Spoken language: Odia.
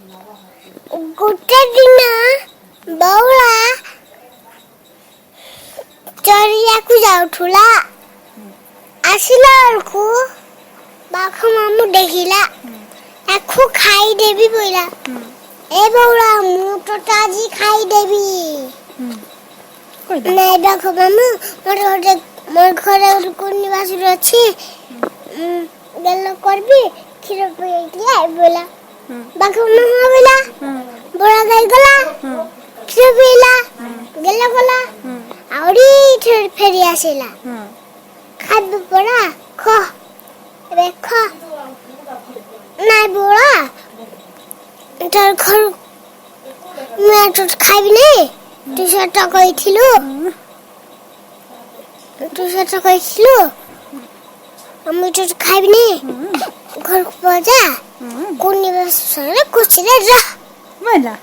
ଗୋଟେ ଦିନ ବଉଳା ଚରିବାକୁ ଯାଉଥିଲା। ଆସିଲା ବେଳକୁ ବାଘ ମାମୁଁ ଦେଖିଲା, ତାକୁ ଖାଇଦେବି ବୋଇଲା। ଏ ବଉଳା, ମୁଁ ତୋତେ ଆଜି ଖାଇଦେବି। କହିଲା। ନାଇଁ ବାଘ ମାମୁଁ, ମୋର ଗୋଟେ ମୋର ଘରେ ଗୋଟେ କୁନି ବାଛୁରୀ ଅଛି, ଗେଲ କରିବି, କ୍ଷୀର ପିଇକି ବୋଇଲା। ବାଘ ମାମୁଁ ହଁ ବୋଇଲା। ବଉଳା ଗାଈ ଗଲା, କ୍ଷୀର ପିଇଲା, ଗେଲ କଲା, ଆହୁରି ଫେରି ଆସିଲା। ଖାଇବୁ ପରା, ଖ ଏବେ ଖ। ନାଇଁ ବଉଳା, ତୋର ଘରୁ ମୁଁ ଆଉ ତୋତେ ଖାଇବିନି। ତୁ ସତ କହିଥିଲୁ, ତୁ ସତ କହିଥିଲୁ, ଆଉ ମୁଁ ତୋତେ ଖାଇବିନି। ଘରକୁ ପଳା, କୁନି ବାଛୁରୀରେ ଖୁସିରେ ରହ। ବୋଇଲା।